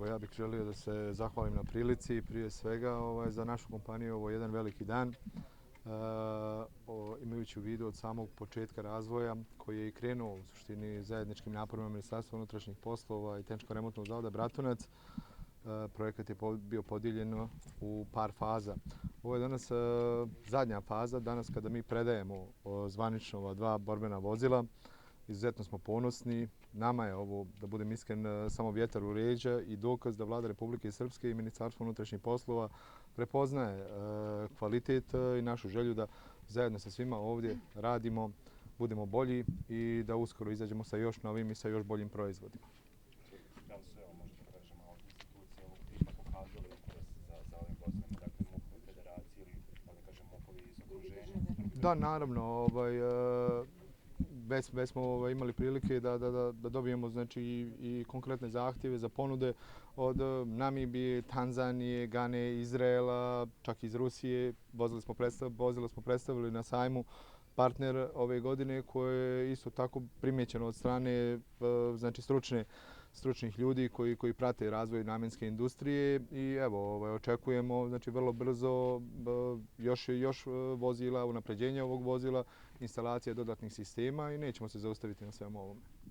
ja bih želio da se zahvalim na prilici. Prije svega za našu kompaniju ovo je jedan veliki dan. Imajući u vidu od samog početka razvoja koji je i krenuo u suštini zajedničkim naporima Ministarstva unutrašnjih poslova i Tehničko-remontnog zavoda Bratunac, projekat je bio podijeljen u par faza. Ovo je danas zadnja faza, danas kada mi predajemo zvanično ova dva borbena vozila. Izuzetno smo ponosni. Nama je ovo, da budem iskren, samo vjetar u leđa i dokaz da Vlada Republike Srpske i Ministarstvo unutrašnjih poslova prepoznaje kvalitet i našu želju da zajedno sa svima ovdje radimo, budemo bolji i da uskoro izađemo sa još novim i sa još boljim proizvodima. Da li su, možete da kažemo, institucije ovog tipa pokazali interes za ovim vozilima, dakle MUP-ovi federacije ili, da kažem, MUP-ovi iz okruženja? Da, naravno. Već smo imali prilike da dobijemo znači, i konkretne zahtjeve za ponude od Namibije, Tanzanije, Gane, Izraela, čak iz Rusije. Vozilo smo predstavili na sajmu Partner ove godine koje je isto tako primjećeno od strane znači, stručnih ljudi koji prate razvoj namenske industrije i evo očekujemo znači vrlo brzo još vozila, unapređenje ovog vozila, instalacija dodatnih sistema i nećemo se zaustaviti na svemu ovome.